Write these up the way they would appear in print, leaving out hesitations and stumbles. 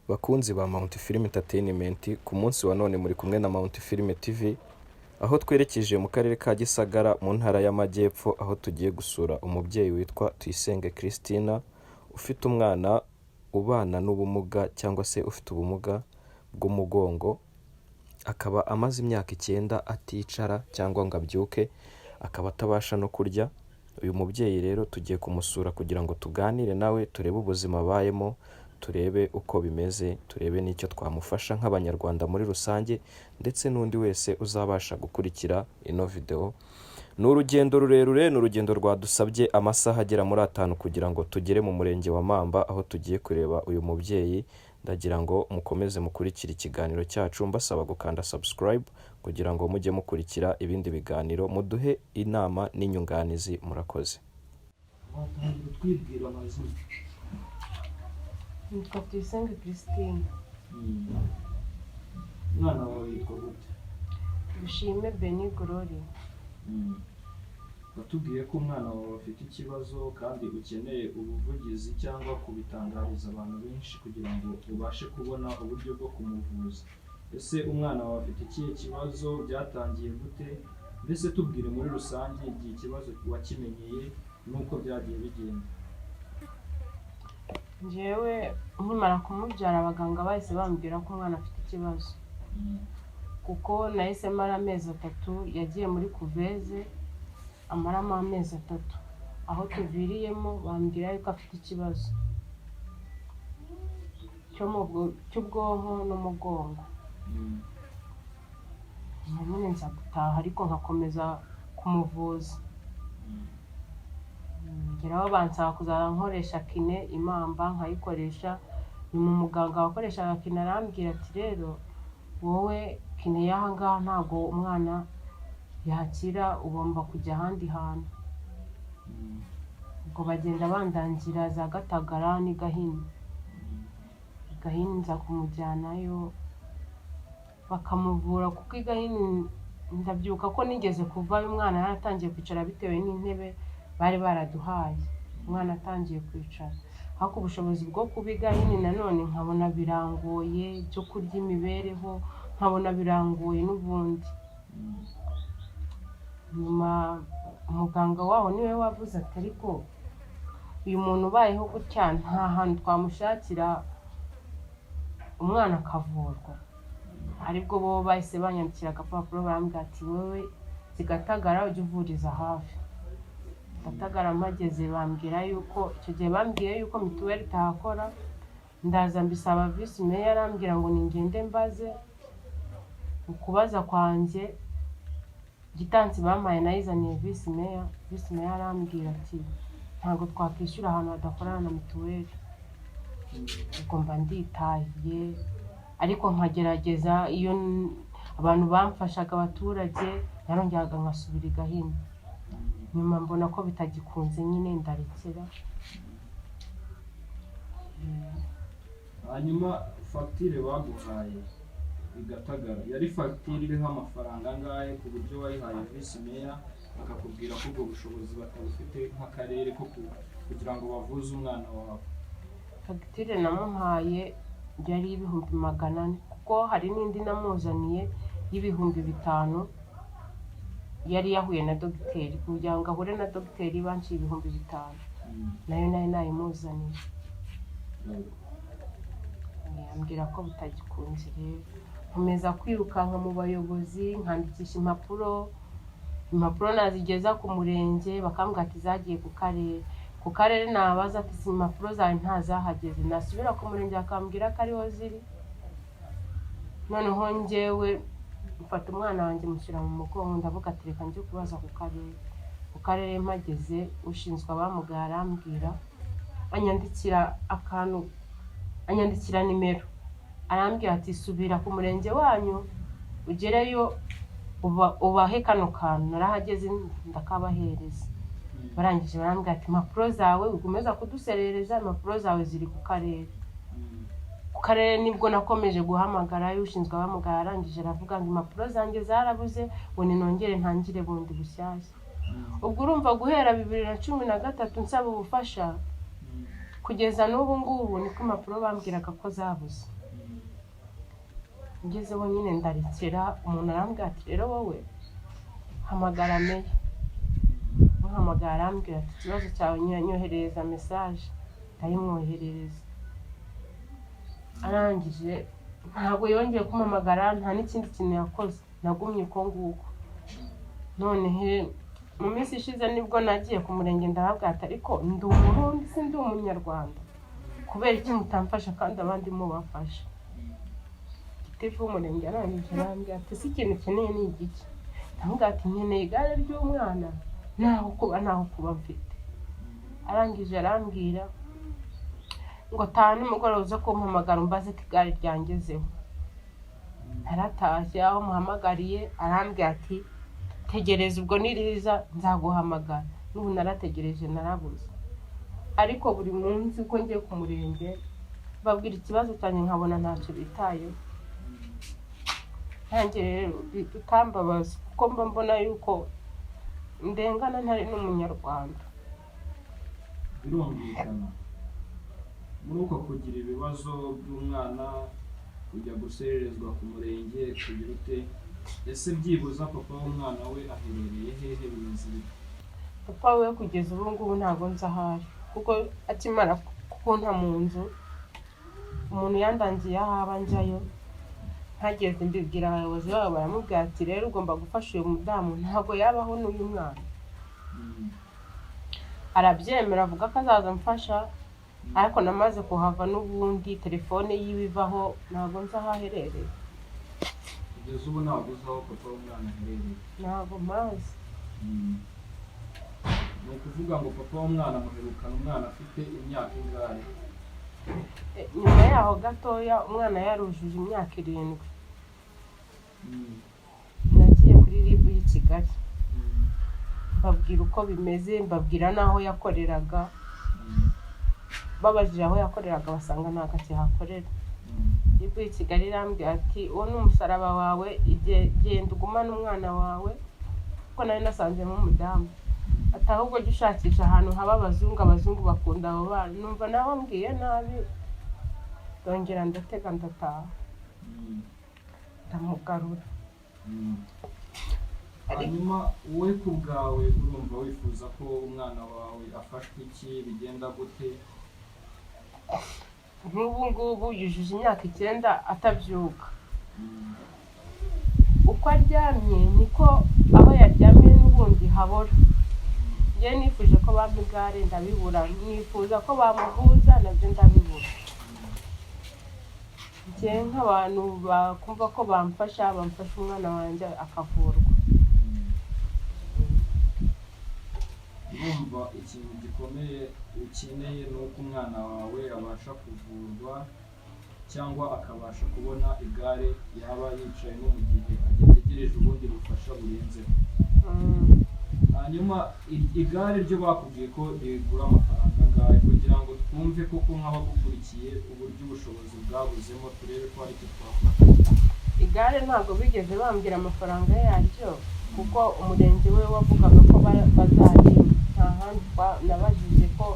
Bakunzi ba Mount Film Entertainment, ku munsi wa none muri kumwe na Mount Film TV, aho twerekeje mu karere ka Gisagara mu ntara y'Amajyepfo, aho tugiye gusura umubyeyi witwa Tuyisenge Christina, ufite umwana ubana n'ubumuga cyangwa se ufite ubumuga bw'umugongo, akaba amaze imyaka 9 aticara cyangwa ngo abyuke, akaba atabasha no kurya. Uyu mubyeyi rero tugiye kumusura kugira ngo tuganire nawe, turebe ubuzima abayemo, turebe uko bimeze, turebe n'icyo twamufasha nk'Abanyarwanda muri rusange, ndetse n'undi wese uzabasha gukurikira ino videwo. Ni urugendo rurerure, ni urugendo rwadusabye amasaha agera muri 5 kugira ngo tugere mu murenge wa Mamba, aho tugiye kureba uyu mubyeyi. Ndagira ngo mukomeze mukurikire ikiganiro cyacu, mbasaba gukanda subscribe kugira ngo mujye mukurikira ibindi biganiro, muduhe inama n'inyunganizi. Murakoze. Watangira utwibwira amazina? Nitwa Tuyisenge Christine. Umwana wawe yitwa gute? Dushime Beni Glory. Watubwiye ko umwana wawe afite ikibazo kandi ukeneye ubuvugizi cyangwa kubitangariza abantu benshi kugira ngo ubashe kubona uburyo bwo kumuvuza. Ese umwana wawe afite ikihe kibazo? Byatangiye gute? Mbese tubwire muri rusange igihe ikibazo wakimenyeye n'uko byagiye bigenda. Njyewe nkimara kumubyara, abaganga bahise bambwira ko umwana afite ikibazo, kuko nahise mara amezi 3, yagiye muri couveuse amaramo amezi 3. Aho tuviriyemo bambwira yuko afite ikibazo cy'ubwonko n'umugongo. Nyine nza gutaha, ariko nkakomeza kumuvuza, ngeraho bansaba kuzajya nkoresha kiné imamba, nkayikoresha. Nyuma umuganga wakoreshaga kiné arambwira ati: "Rero wowe, kiné y'aha ngaha ntabwo umwana yakira, ugomba kujya ahandi hantu." Ubwo bagenda bandangira za Gatagara n'i Gahini. I Gahini nza kumujyanayo bakamuvura, kuko i Gahini ndabyibuka ko nigeze kuvayo umwana yaratangiye kwicara bitewe n'intebe bari baraduhaye, umwana atangiye kwicara. Ariko ubushobozi bwo kuba i Gahini nanone nkabona birangoye, ibyo kurya, imibereho nkabona birangoye n'ubundi. Nyuma umuganga waho niwe wavuze ati: "Ariko uyu muntu ubayeho gutya, nta hantu twamushakira umwana akavurwa?" Aribwo bo bahise banyandikira agapapuro, barambwira ati: "Wowe Gatagara ujye uvuriza hafi." Gatagara mpageze bambwira yuko, icyo gihe bambwiye yuko mituweli itahakora. Ndaza mbisaba visi meya, arambwira ngo ningende mbaze. Mu kubaza kwanjye, quittance bampaye nayizaniye visi meya. Visi meya arambwira ati: "Ntabwo twakwishyura ahantu hadakorana na mituweli." Ubwo mba nditahiye, ariko nkagerageza iyo abantu bamfashaga, abaturage, narongeraga nkasubira i Gahini. Nyuma mbona ko bitagikunze nyine, ndarekera. Hanyuma fagitire baguhaye i Gatagara yari fagitire iriho amafaranga angahe, ku buryo wayihaye visi meya akakubwira ko ubwo bushobozi batabufite nk'akarere ko kugira ngo bavuze umwana wawe? Fagitire namuhaye yari 400,000, kuko hari n'indi namuzaniye y'5,000 yari yahuye na dogiteri. Kugira ngo ahure na dogiteri banciye 5,000. Nayo nari nayimuzaniye. Ambwira ko bitagikunze. Rero nkomeza kwirukanka mu bayobozi, nkandikisha impapuro. Impapuro nazigeza ku murenge bakambwira ati: "Zagiye ku karere." Ku karere nabaza ati: "Si impapuro zawe ntazahageze?" Nasubira ku murenge bakambwira ko ariho ziri. Noneho njyewe mfata umwana wanjye mushyira mu mugongo, ndavuga ati: "Reka njye kubaza ku karere." Ku karere mpageze, ushinzwe abamugaye arambwira, anyandikira akantu, anyandikira nimero, arambwira ati: "Subira ku murenge wanyu, ugereyo ubahe kano kantu." Narahageze ndakabahereza. Barangije barambwira ati: "Impapuro zawe ukomeza kuduserereza, impapuro zawe ziri ku karere." Ku karere nibwo nakomeje guhamagara ushinzwe abamugaye. Arangije aravuga ngo impapuro zanjye zarabuze, ngo ninongere ntangire bundi bushyashya. Ubwo urumva guhera 2013 nsaba ubufasha. Kugeza n'ubu ngubu niko impapuro bambwiraga ko zabuze. Ngezeho nyine ndarekera, umuntu arambwira ati rero wowe hamagara meya. Muhamagara arambwira ati ikibazo cyawe nyoherereza message, ndayimwoherereza. Arangije ntabwo yongeye kumpamagara, nta n'ikindi kintu yakoze, nagumye uko nguko. None mu minsi ishize nibwo nagiye ku murenge, ndababwira ati ariko ndi Umurundi si ndi Umunyarwanda, kubera iki mutamfasha kandi abandi mubafasha? Gitifu w'umurenge arangije arambwira ati ese ikintu ukeneye ni igiki? Ndamubwira ati nkeneye igare ry'umwana, ntaho kuba mfite. Arangije arambwira ngo taha nimugoroba uze kumpamagara umbaze ko igare ryangezeho. Naratashye, aho muhamagariye arambwira ati tegereza ubwo niriza nzaguhamagara. N'ubu narategereje narabuze. Ariko buri munsi uko ngiye ku murenge babwira ikibazo cyanjye nkabona ntacyo bitayeho. Ntange rero bikambabaza kuko mba mbona yuko ndengana ntari n'Umunyarwanda. Birumvikana, muri uko kugira ibibazo by'umwana, kujya gusererezwa ku murenge, kugira ute, ese byibuza papa w'umwana we aherereye hehe, bimeze bite? Papa we kugeza ubu ngubu ntabwo nzi aho ari, kuko akimara kunta mu nzu umuntu yandangiye aho aba njyayo, ntageze mbibwira abayobozi babo, baramubwira ati rero ugomba gufasha uyu mudamu, ntabwo yabaho n'uyu mwana. Arabyemera, avuga ko azaza amfasha, ariko namaze kuhava n'ubundi telefone yiwe ivaho, ntabwo nzi aho aherereye. Kugeza ubu ntabwo uzi aho papa w'umwana aherereye? Ntabwo mpazi. Ni ukuvuga ngo papa w'umwana muherukana umwana afite imyaka ingahe? Nyuma yaho gatoya umwana yarujuje imyaka 7, nagiye kuri RIB y'i Kigali, mbabwira uko bimeze, mbabwira n'aho yakoreraga. Babajije aho yakoreraga basanga ntabwo akihakorera. RIB y'i Kigali irambwira ati uwo ni umusaraba wawe, genda ugumane umwana wawe, kuko nari nasanzemo umudamu. Ati ahubwo jya ushakisha ahantu haba abazungu, abazungu bakunda abo bana. Numva nawe ambwiye nabi, ndongera ndatega ndataha, ndamugarura. Hanyuma wowe ku bwawe urumva wifuza ko umwana wawe afashwa iki, bigenda gute? Nk'ubu ngubu yujuje imyaka 9 atabyuka. Uko aryamye niko aho yaryamye n'ubundi habora. Njyewe nifuje ko bampa igare ndabibura, nifuza ko bamuvuza nabyo ndabibura. Njyewe nk'abantu bakumva ko bamfasha, bamfasha umwana wanjye akavurwa. Urumva ikintu gikomeye ukeneye ni uko umwana wawe abasha kuvurwa cyangwa akabasha kubona igare yaba yicayemo mu gihe agitegereje ubundi bufasha burenzeho. Hanyuma igare ryo bakubwiye ko rigura amafaranga angahe, kugira ngo twumve koko nk'abagukurikiye uburyo ubushobozi bwabuzemo, turebe ko hari icyo twakora? Igare ntabwo bigeze bambwira amafaranga yaryo, kuko umurenge we wavugaga ko bazarimpa. Nta handi nabajije ko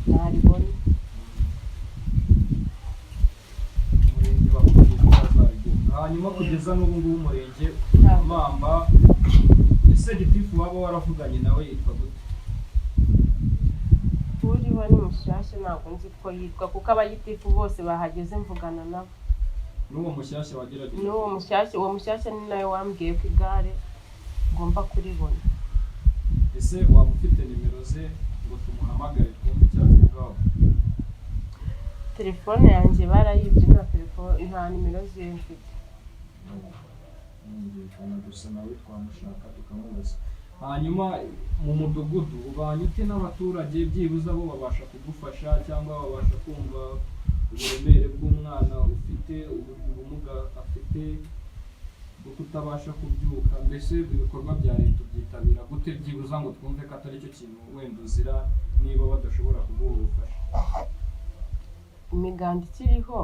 naribona. Umurenge bakubwiye ko bazariguha, hanyuma kugeza n'ubu ngubu umurenge Ntabwo. Mamba, ese gitifu waba waravuganye nawe yitwa gute? Uriho ni mushyashya, ntabwo nzi ko yitwa, kuko abagitifu bose bahageze mvugana nabo. N'uwo mushyashya wagerageje? N'uwo mushyashya, uwo mushyashya ni nawe wambwiye ko igare ngomba kuribona. Ese waba ufite nimero ze ngo tumuhamagare twumve icyo abivugaho? Telefone yanjye barayibye, nta telefone, nta nimero ziwe mfite. Birumvikana, gusa nawe twamushaka tukamubaza. Hanyuma mu mudugudu ubanye ute n'abaturage? Byibuze bo babasha kugufasha cyangwa babasha kumva uburemere bw'umwana ufite ubumuga afite bwo kutabasha kubyuka? Mbese ibikorwa bya leta ubyitabira gute, byibuza ngo twumve ko atari cyo kintu wenda uzira niba badashobora kuguha ubufasha? Imiganda ikiriho,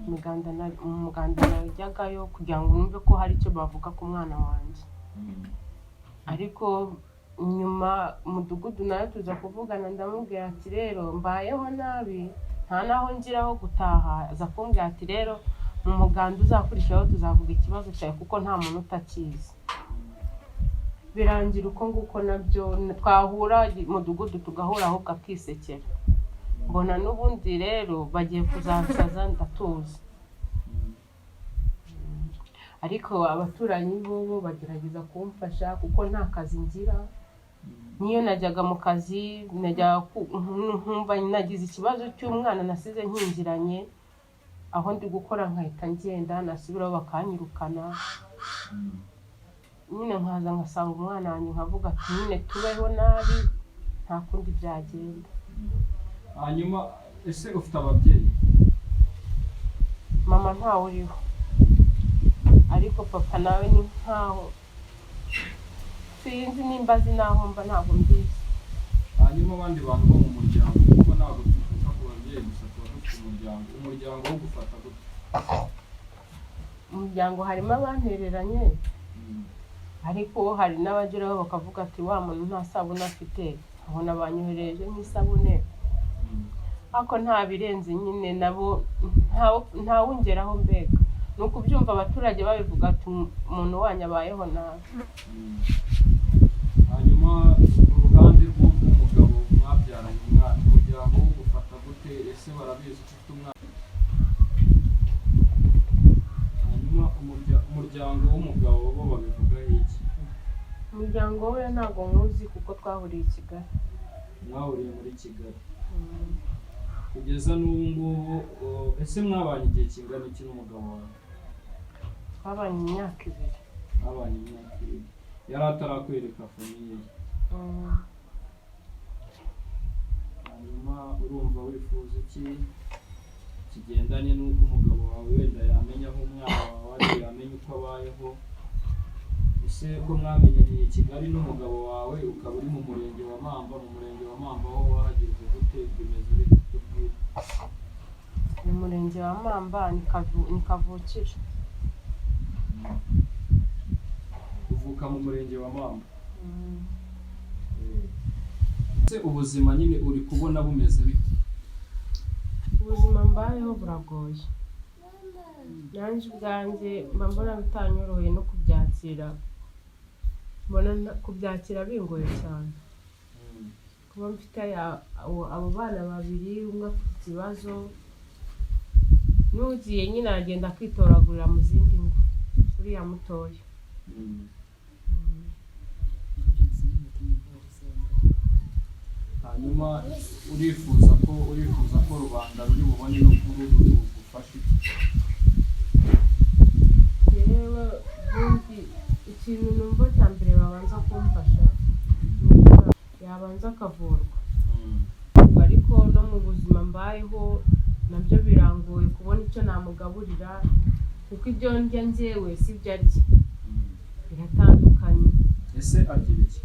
imiganda mu muganda najyagayo kugira ngo numve ko hari icyo bavuga ku mwana wanjye, ariko Nyuma umudugudu nawe tuza kuvugana, ndamubwira ati rero mbayeho nabi, nta n'aho ngira ho gutaha. Aza kumbwira ati rero mu muganda uzakurikiraho tuzavuga ikibazo cyawe, kuko nta muntu utakizi. Birangira uko nguko, nabyo twahura mudugudu tugahura ahubwo akisekera. Mbona n'ubundi rero bagiye kuzansaza, ndatuza. Ariko abaturanyi bo bagerageza kumfasha kuko nta kazi ngira. Niyo najyaga mu kazi, najyaga nkumva nagize ikibazo cy'umwana nasize nkingiranye aho ndi gukora, nkahita ngenda, nasubiraho bakanyirukana. Nyine nkaza ngasanga umwana wanjye, nkavuga ati nyine tubeho nabi, nta kundi byagenda. Hanyuma ese ufite ababyeyi? Mama ntawe uriho, ariko papa nawe ni nkaho sinzi nimba azi n'aho mba, ntabwo mbizi. Hanyuma abandi bantu bo mu muryango, kuko ntabwo tuvuka ku babyeyi gusa, tuba dufite umuryango. Umuryango wo gufata gute? Umuryango harimo abantereranye, ariko hari n'abageraho bakavuga ati wa muntu nta sabune afite, nkabona banyohereje nk'isabune, ariko nta birenze nyine, nabo ntawungeraho. Mbega ni ukubyumva abaturage babivuga ati umuntu wanyu abayeho nabi. Hanyuma uruhande rw'umugabo mwabyaranye umwana, umuryango wo gufata gute? Ese barabizi ko ufite umwana? Hanyuma umuryango w'umugabo bo babivugaho iki? Umuryango we ntabwo nkuzi kuko twahuriye i Kigali. Mwahuriye muri Kigali. Kugeza n'ubu ngubu ese mwabanye igihe kingana iki n'umugabo wawe? Twabanye imyaka 2. Mwabanye imyaka 2, yari atarakwereka famille ye? Mm. Hanyuma urumva wifuza iki kigendanye n'uko umugabo wawe wenda yamenya aho umwana wawe ari, yamenya uko abayeho? Ese ko mwamenyaniye i Kigali n'umugabo wawe, ukaba uri mu murenge wa Mamba, mu murenge wa Mamba aho wahageze gute? Bimeze bite? Tubwire. Mu murenge wa Mamba ni kavukire. Uvuka mu murenge wa Mamba? Ese ubuzima nyine uri kubona bumeze bite? Ubuzima mbayeho buragoye, nanjye ubwanjye mba mbona bitanyoroheye no kubyakira, mbona kubyakira bingoye cyane, kuba mfite abo bana babiri, umwe afite ikibazo, n'ugiye nyine aragenda akitoragurira mu zindi ngo uriya mutoya. Hanyuma urifuza ko rubanda ruri bubone no kuri ruri bugufashe iki? Yewe, ubundi ikintu numva cya mbere babanza kumfasha ni uko yabanza akavurwa, ariko no mu buzima mbayeho nabyo birangoye kubona icyo namugaburira, kuko ibyo ndya njyewe si byo arya, biratandukanye. Ese arya ibiki?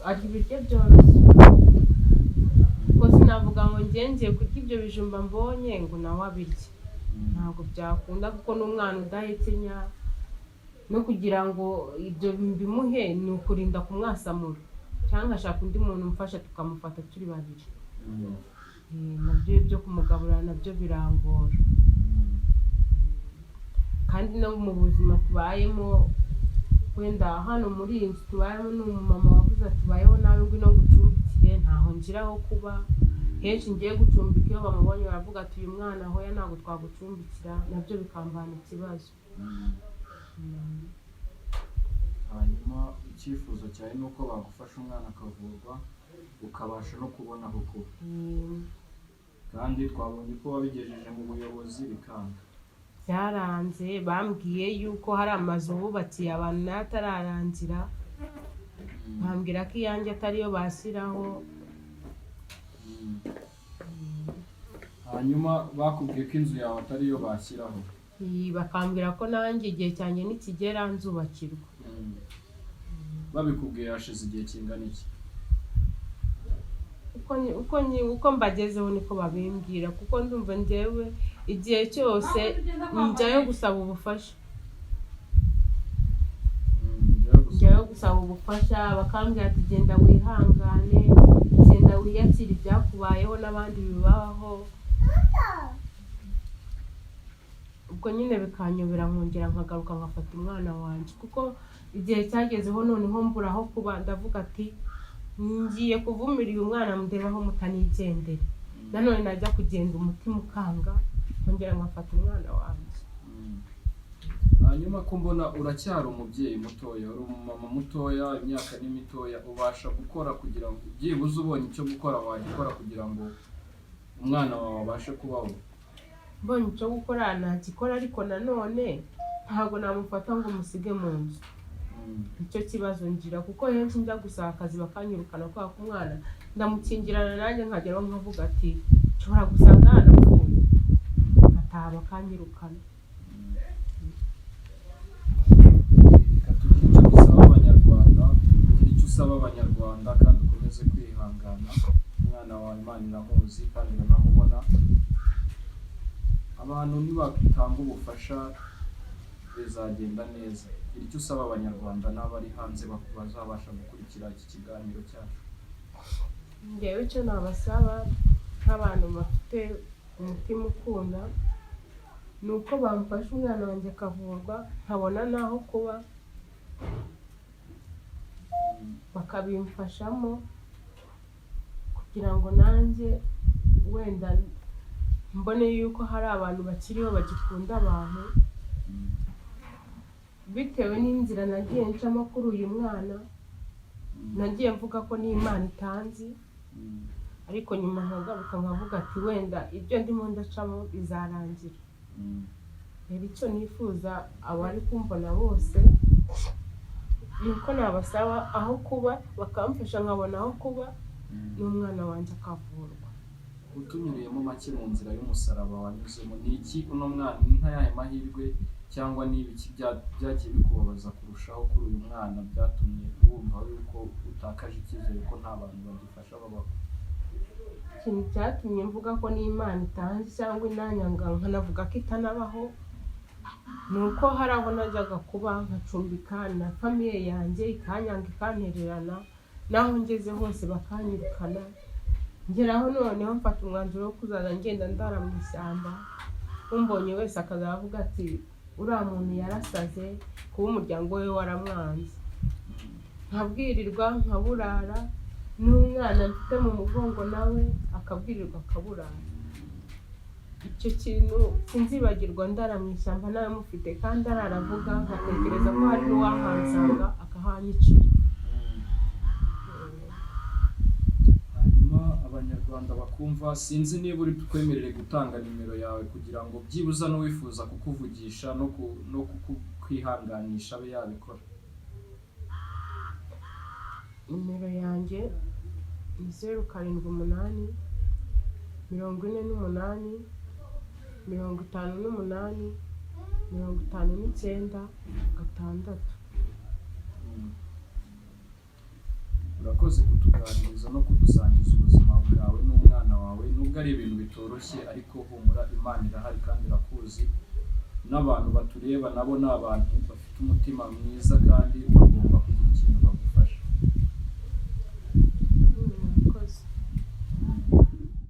Arya ibiryo byoroshye, kuko sinavuga ngo njye ngiye kurya ibyo bijumba mbonye ngo nawe abirye, ntabwo byakunda, kuko n'umwana udahekenya, no kugira ngo ibyo mbimuhe ni ukurinda kumwasamura cyangwa ngashaka undi muntu umfasha tukamufata turi babiri. Nabyo byo kumugaburira nabyo birangora, kandi no mu buzima tubayemo, wenda hano muri iyi nzu tubayemo ni umumama wavuze ati tubayeho nabi, ngwino ngucumbikire. Ntaho ngira ho kuba. Henshi ngiye gucumbika, iyo bamubonye baravuga ati uyu mwana hoya ntabwo twagucumbikira, nabyo bikambana ikibazo. Hanyuma icyifuzo cyawe ni uko bagufasha umwana akavurwa, ukabasha no kubona aho kuba? Kandi twabonye ko wabigejeje mu buyobozi bikanga. Byaranze, bambwiye yuko hari amazu bubakiye abantu nayo atararangira, bambwira ko iyanjye atariyo bashyiraho. Hanyuma bakubwiye ko inzu yawe atariyo bashyiraho? Iyi, bakambwira ko nanjye igihe cyanjye nikigera nzubakirwa. Babikubwiye hashize igihe kingana iki? Uko mbagezeho niko babimbwira, kuko ndumva njyewe igihe cyose njyayo gusaba ubufasha. Njyayo gusaba. Njyayo. yo gusaba ubufasha, bakambwira ati genda wihangane, genda wiyakire ibyakubayeho n'abandi bibaho. Ubwo nyine bikanyobera, nkongera nkagaruka nkafata umwana wanjye, kuko igihe cyagezeho noneho mbura aho kuba, ndavuga ati ngiye kuvumira uyu mwana mundebaho mutanigendere. Nanone najya kugenda umutima ukanga, nkongera nkafata umwana wanjye. Hanyuma ko mbona uracyari umubyeyi mutoya, uri umumama mutoya, imyaka ni mitoya, ubasha gukora kugira ngo byibuze ubonye icyo gukora wagikora kugira ngo umwana wawe abashe kubaho? Mbonye icyo gukora nagikora, ariko nanone ntabwo namufata ngo musige mu nzu. Nicyo kibazo ngira, kuko henshi njya gusaba akazi bakanyirukana kubera ko umwana ndamukingirana, nanjye nkageraho nkavuga ati nshobora gusanga yanapfuye, nkataha bakanyirukana. Reka tugire icyo dusaba Abanyarwanda, ugire icyo usaba Abanyarwanda kandi ukomeze kwihangana. Umwana wawe Imana iramuzi kandi iranamubona. Abantu nibatanga ubufasha bizagenda neza. Gira icyo usaba Abanyarwanda n'abari hanze bazabasha gukurikira iki kiganiro cyacu. Ngewe icyo nabasaba nk'abantu bafite umutima ukunda ni uko bamfasha umwana wanjye akavurwa, nkabona n'aho kuba, bakabimfashamo kugira ngo nanjye wenda mbone yuko hari abantu bakiriho bagikunda abantu. Bitewe n'inzira nagiye ncamo kuri uyu mwana, nagiye mvuga ko n'Imana itanzi, ariko nyuma nkagaruka nkavuga ati wenda ibyo ndimo ndacamo bizarangira. Rero icyo nifuza abari kumbona bose ni uko nabasaba aho kuba, bakamfasha nkabona aho kuba n'umwana wanjye akavurwa. Utunyuriyemo make mu nzira y'umusaraba wanyuzemo, ni iki uno mwana, ni nk'ayahe mahirwe cyangwa ni ibiki byagiye bikubabaza kurushaho kuri uyu mwana byatumye wumva yuko utakaje icyizere ko nta bantu bagifasha babaho? Ikintu cyatumye mvuga ko n'Imana itanzi cyangwa inanyanga, nkanavuga ko itanabaho, ni uko hari aho najyaga kuba nkacumbika na famille yanjye ikanyanga, ikantererana, n'aho ngeze hose bakanyirukana. Ngeraho noneho mfata umwanzuro wo kuzaza ngenda ndara mu ishyamba, umbonye wese akazaba avuga ati uriya muntu yarasaze, kuba umuryango we waramwanze. Nkabwirirwa nkaburara, n'umwana mfite mu mugongo nawe akabwirirwa akaburara. Icyo kintu sinzibagirwa, ndara mu ishyamba nawe mufite kandi arara avuga, nkatekereza ko hari n'uwahansanga akahanyicira. Hanyuma Abanyarwanda bakumva, sinzi niba uri twemerere gutanga nimero yawe kugira ngo byibuza n'uwifuza kukuvugisha no kukwihanganisha abe yabikora. Nimero yanjye ni 078 48 58 59 6. Urakoze kutuganiriza no kudusangiza ubuzima bwawe n'umwana wawe, nubwo ari ibintu bitoroshye, ariko humura, Imana irahari kandi irakuzi, n'abantu batureba nabo ni abantu bafite umutima mwiza kandi bagomba